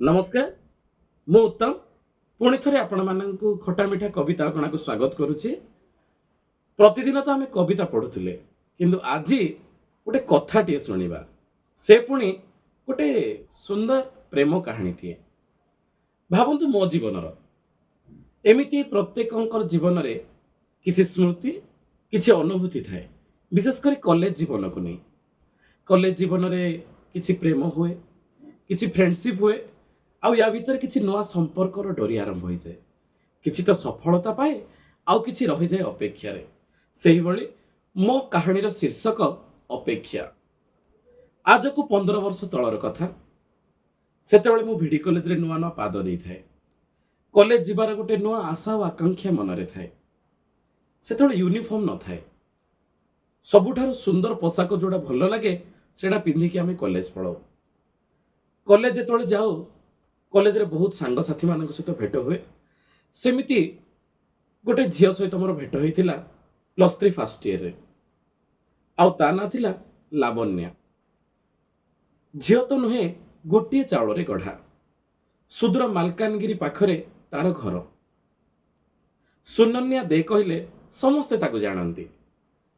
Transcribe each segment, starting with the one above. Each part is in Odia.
ନମସ୍କାର, ମୁଁ ଉତ୍ତମ ପୁଣି ଥରେ ଆପଣମାନଙ୍କୁ ଖଟା ମିଠା କବିତା ଅଗଣାକୁ ସ୍ୱାଗତ କରୁଛି। ପ୍ରତିଦିନ ତ ଆମେ କବିତା ପଢ଼ୁଥିଲେ, କିନ୍ତୁ ଆଜି ଗୋଟେ କଥାଟିଏ ଶୁଣିବା, ସେ ପୁଣି ଗୋଟେ ସୁନ୍ଦର ପ୍ରେମ କାହାଣୀଟିଏ। ଭାବନ୍ତୁ, ମୋ ଜୀବନର ଏମିତି ପ୍ରତ୍ୟେକଙ୍କର ଜୀବନରେ କିଛି ସ୍ମୃତି, କିଛି ଅନୁଭୂତି ଥାଏ, ବିଶେଷ କରି କଲେଜ ଜୀବନକୁ ନେଇ। କଲେଜ ଜୀବନରେ କିଛି ପ୍ରେମ ହୁଏ, କିଛି ଫ୍ରେଣ୍ଡସିପ୍ ହୁଏ, ଆଉ ୟା ଭିତରେ କିଛି ନୂଆ ସମ୍ପର୍କର ଡୋରି ଆରମ୍ଭ ହୋଇଯାଏ। କିଛି ତ ସଫଳତା ପାଏ, ଆଉ କିଛି ରହିଯାଏ ଅପେକ୍ଷାରେ। ସେହିଭଳି ମୋ କାହାଣୀର ଶୀର୍ଷକ ଅପେକ୍ଷା। ଆଜକୁ 15 ବର୍ଷ ତଳର କଥା। ସେତେବେଳେ ମୁଁ ଭିଡି କଲେଜରେ ନୂଆ ନୂଆ ପାଦ ଦେଇଥାଏ। କଲେଜ ଯିବାର ଗୋଟେ ନୂଆ ଆଶା ଓ ଆକାଂକ୍ଷା ମନରେ ଥାଏ। ସେତେବେଳେ ୟୁନିଫର୍ମ ନଥାଏ। ସବୁଠାରୁ ସୁନ୍ଦର ପୋଷାକ ଯେଉଁଟା ଭଲ ଲାଗେ, ସେଇଟା ପିନ୍ଧିକି ଆମେ କଲେଜ ପଳାଉ। କଲେଜ ଯେତେବେଳେ ଯାଉ, କଲେଜରେ ବହୁତ ସାଙ୍ଗସାଥିମାନଙ୍କ ସହିତ ଭେଟ ହୁଏ। ସେମିତି ଗୋଟେ ଝିଅ ସହିତ ମୋର ଭେଟ ହୋଇଥିଲା +3 ଫାର୍ଷ୍ଟ ଇୟରରେ, ଆଉ ତା ନାଁ ଥିଲା ଲାବଣ୍ୟା। ଝିଅ ତ ନୁହେଁ, ଗୋଟିଏ ଚାଉଳରେ ଗଢ଼ା। ସୁଦୂର ମାଲକାନଗିରି ପାଖରେ ତାର ଘର। ସୁନନ୍ୟା ଦେ କହିଲେ ସମସ୍ତେ ତାକୁ ଜାଣନ୍ତି,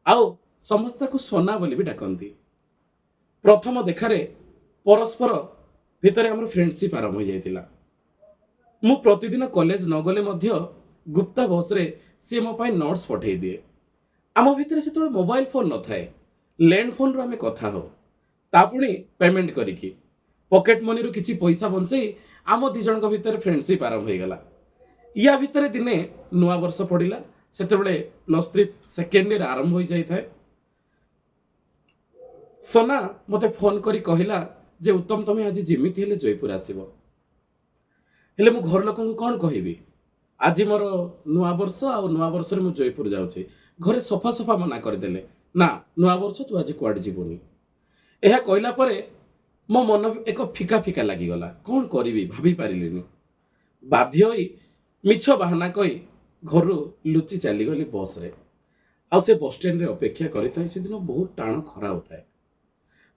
ଆଉ ସମସ୍ତେ ତାକୁ ସୋନା ବୋଲି ବି ଡାକନ୍ତି। ପ୍ରଥମ ଦେଖାରେ ପରସ୍ପର ଭିତରେ ଆମର ଫ୍ରେଣ୍ଡସିପ୍ ଆରମ୍ଭ ହୋଇଯାଇଥିଲା। ମୁଁ ପ୍ରତିଦିନ କଲେଜ ନ ଗଲେ ମଧ୍ୟ ଗୁପ୍ତା ବସ୍ରେ ସିଏ ମୋ ପାଇଁ ନୋଟ୍ସ ପଠାଇ ଦିଏ। ଆମ ଭିତରେ ସେତେବେଳେ ମୋବାଇଲ ଫୋନ୍ ନଥାଏ। ଲ୍ୟାଣ୍ଡ ଫୋନ୍ରୁ ଆମେ କଥା ହଉ, ତା ପୁଣି ପେମେଣ୍ଟ କରିକି। ପକେଟ୍ ମନିରୁ କିଛି ପଇସା ବଞ୍ଚେଇ ଆମ ଦୁଇ ଜଣଙ୍କ ଭିତରେ ଫ୍ରେଣ୍ଡସିପ୍ ଆରମ୍ଭ ହୋଇଗଲା। ୟା ଭିତରେ ଦିନେ ନୂଆ ବର୍ଷ ପଡ଼ିଲା। ସେତେବେଳେ +3 ସେକେଣ୍ଡ ଇୟର ଆରମ୍ଭ ହୋଇଯାଇଥାଏ। ସୋନା ମୋତେ ଫୋନ୍ କରି କହିଲା ଯେ, "ଉତ୍ତମ, ତମେ ଆଜି ଯେମିତି ହେଲେ ଜୟପୁର ଆସିବ।" ହେଲେ ମୁଁ ଘର ଲୋକଙ୍କୁ କ'ଣ କହିବି? ଆଜି ମୋର ନୂଆ ବର୍ଷ, ଆଉ ନୂଆ ବର୍ଷରେ ମୁଁ ଜୟପୁର ଯାଉଛି। ଘରେ ସଫା ସଫା ମନା କରିଦେଲେ, "ନା, ନୂଆ ବର୍ଷ ତୁ ଆଜି କୁଆଡ଼େ ଯିବୁନି।" ଏହା କହିଲା ପରେ ମୋ ମନ ଏକ ଫିକା ଫିକା ଲାଗିଗଲା। କ'ଣ କରିବି ଭାବି ପାରିଲିନି। ବାଧ୍ୟ ହୋଇ ମିଛ ବାହାନା କହି ଘରୁ ଲୁଚି ଚାଲିଗଲି ବସ୍ରେ, ଆଉ ସେ ବସଷ୍ଟାଣ୍ଡରେ ଅପେକ୍ଷା କରିଥାଏ। ସେଦିନ ବହୁତ ଟାଣ ଖରା ହେଉଥାଏ,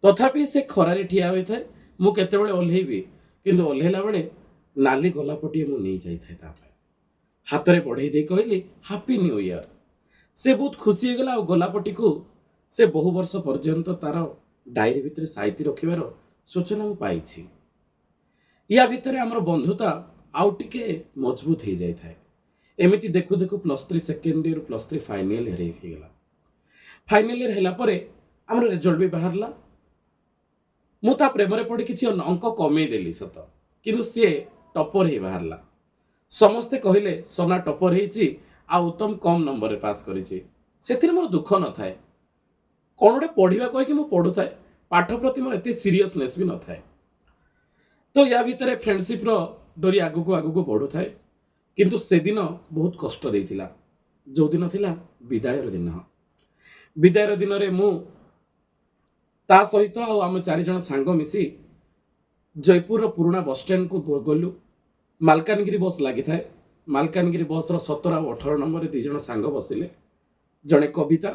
ତଥାପି ସେ ଖରାରେ ଠିଆ ହୋଇଥାଏ ମୁଁ କେତେବେଳେ ଓହ୍ଲେଇବି। କିନ୍ତୁ ଓହ୍ଲେଇଲା ବେଳେ ନାଲି ଗୋଲାପଟିଏ ମୁଁ ନେଇ ଯାଇଥାଏ ତା ପାଇଁ। ହାତରେ ବଢ଼େଇ ଦେଇ କହିଲି, "ହାପି ନ୍ୟୁ ଇୟର।" ସେ ବହୁତ ଖୁସି ହେଇଗଲା, ଆଉ ଗୋଲାପଟିକୁ ସେ ବହୁ ବର୍ଷ ପର୍ଯ୍ୟନ୍ତ ତାର ଡାଏରୀ ଭିତରେ ସାଇତି ରଖିବାର ସୂଚନା ମୁଁ ପାଇଛି। ୟା ଭିତରେ ଆମର ବନ୍ଧୁତା ଆଉ ଟିକେ ମଜବୁତ ହେଇଯାଇଥାଏ। ଏମିତି ଦେଖୁ ଦେଖୁ +3 ସେକେଣ୍ଡ ଇୟର, +3 ଫାଇନାଲ ଇୟର ହେଇଗଲା। ଫାଇନାଲ ଇୟର ହେଲା ପରେ ଆମର ରେଜଲ୍ଟ ବି ବାହାରିଲା। ମୁଁ ତା ପ୍ରେମରେ ପଡ଼ି କିଛି ଅଙ୍କ କମେଇ ଦେଲି ସତ, କିନ୍ତୁ ସିଏ ଟପର ହେଇ ବାହାରିଲା। ସମସ୍ତେ କହିଲେ, ସୋନା ଟପର ହେଇଛି ଆଉ ଉତ୍ତମ କମ୍ ନମ୍ବରରେ ପାସ୍ କରିଛି। ସେଥିରେ ମୋର ଦୁଃଖ ନଥାଏ। କ'ଣ ଗୋଟେ ପଢ଼ିବା କହିକି ମୁଁ ପଢ଼ୁଥାଏ। ପାଠ ପ୍ରତି ମୋର ଏତେ ସିରିୟସନେସ୍ ବି ନଥାଏ। ତ ୟା ଭିତରେ ଫ୍ରେଣ୍ଡସିପ୍ର ଡୋରି ଆଗକୁ ଆଗକୁ ବଢ଼ୁଥାଏ, କିନ୍ତୁ ସେଦିନ ବହୁତ କଷ୍ଟ ଦେଇଥିଲା, ଯେଉଁଦିନ ଥିଲା ବିଦାୟର ଦିନ। ବିଦାୟର ଦିନରେ ମୁଁ ତା ସହିତ ଆଉ ଆମେ ଚାରିଜଣ ସାଙ୍ଗ ମିଶି ଜୟପୁରର ପୁରୁଣା ବସଷ୍ଟାଣ୍ଡକୁ ଗଲୁ। ମାଲକାନଗିରି ବସ୍ ଲାଗିଥାଏ। ମାଲକାନଗିରି ବସ୍ର 17 ଆଉ 18 ନମ୍ବରରେ ଦୁଇ ଜଣ ସାଙ୍ଗ ବସିଲେ, ଜଣେ କବିତା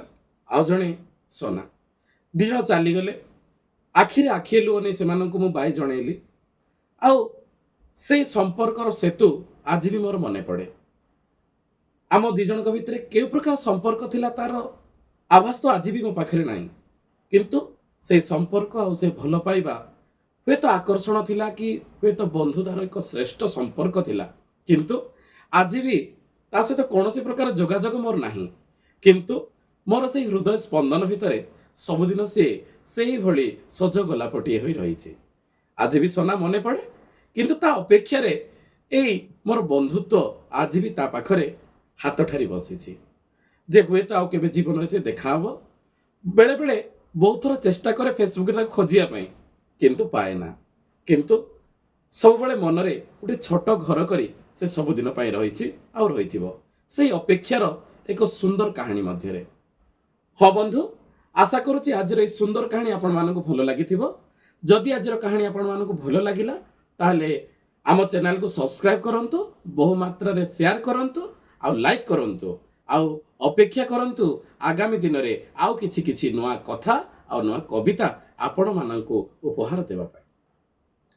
ଆଉ ଜଣେ ସୋନା। ଦୁଇ ଜଣ ଚାଲିଗଲେ। ଆଖିରେ ଆଖିଏ ଲୁହ ନେଇ ସେମାନଙ୍କୁ ମୁଁ ବାଇ ଜଣେଇଲି, ଆଉ ସେଇ ସମ୍ପର୍କର ସେତୁ ଆଜି ବି ମୋର ମନେ ପଡ଼େ। ଆମ ଦୁଇ ଜଣଙ୍କ ଭିତରେ କେଉଁ ପ୍ରକାର ସମ୍ପର୍କ ଥିଲା, ତାର ଆଭାସ ତ ଆଜି ବି ମୋ ପାଖରେ ନାହିଁ। କିନ୍ତୁ ସେଇ ସମ୍ପର୍କ ଆଉ ସେ ଭଲ ପାଇବା ହୁଏତ ଆକର୍ଷଣ ଥିଲା କି ହୁଏତ ବନ୍ଧୁତାର ଏକ ଶ୍ରେଷ୍ଠ ସମ୍ପର୍କ ଥିଲା। କିନ୍ତୁ ଆଜି ବି ତା ସହିତ କୌଣସି ପ୍ରକାର ଯୋଗାଯୋଗ ମୋର ନାହିଁ, କିନ୍ତୁ ମୋର ସେଇ ହୃଦୟ ସ୍ପନ୍ଦନ ଭିତରେ ସବୁଦିନ ସିଏ ସେଇଭଳି ସଜ ଗୋଲାପଟିଏ ହୋଇ ରହିଛି। ଆଜି ବି ସୋନା ମନେ ପଡ଼େ, କିନ୍ତୁ ତା ଅପେକ୍ଷାରେ ଏଇ ମୋର ବନ୍ଧୁତ୍ୱ ଆଜି ବି ତା ପାଖରେ ହାତ ଠାରି ବସିଛି ଯେ ହୁଏତ ଆଉ କେବେ ଜୀବନରେ ସେ ଦେଖାହବ। ବେଳେବେଳେ ବହୁତ ଥର ଚେଷ୍ଟା କରେ ଫେସବୁକରେ ତାକୁ ଖୋଜିବା ପାଇଁ, କିନ୍ତୁ ପାଏ ନା। କିନ୍ତୁ ସବୁବେଳେ ମନରେ ଗୋଟେ ଛୋଟ ଘର କରି ସେ ସବୁଦିନ ପାଇଁ ରହିଛି ଆଉ ରହିଥିବ ସେଇ ଅପେକ୍ଷାର ଏକ ସୁନ୍ଦର କାହାଣୀ ମଧ୍ୟରେ। ହଁ ବନ୍ଧୁ, ଆଶା କରୁଛି ଆଜିର ଏଇ ସୁନ୍ଦର କାହାଣୀ ଆପଣମାନଙ୍କୁ ଭଲ ଲାଗିଥିବ। ଯଦି ଆଜିର କାହାଣୀ ଆପଣମାନଙ୍କୁ ଭଲ ଲାଗିଲା, ତାହେଲେ ଆମ ଚ୍ୟାନେଲକୁ ସବସ୍କ୍ରାଇବ୍ କରନ୍ତୁ, ବହୁ ମାତ୍ରାରେ ସେୟାର କରନ୍ତୁ ଆଉ ଲାଇକ୍ କରନ୍ତୁ, ଆଉ ଅପେକ୍ଷା କରନ୍ତୁ ଆଗାମୀ ଦିନରେ ଆଉ କିଛି କିଛି ନୂଆ କଥା ଆଉ ନୂଆ କବିତା ଆପଣମାନଙ୍କୁ ଉପହାର ଦେବା ପାଇଁ।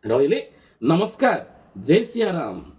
ରହିଲି, ନମସ୍କାର, ଜୟ ସିଆରାମ।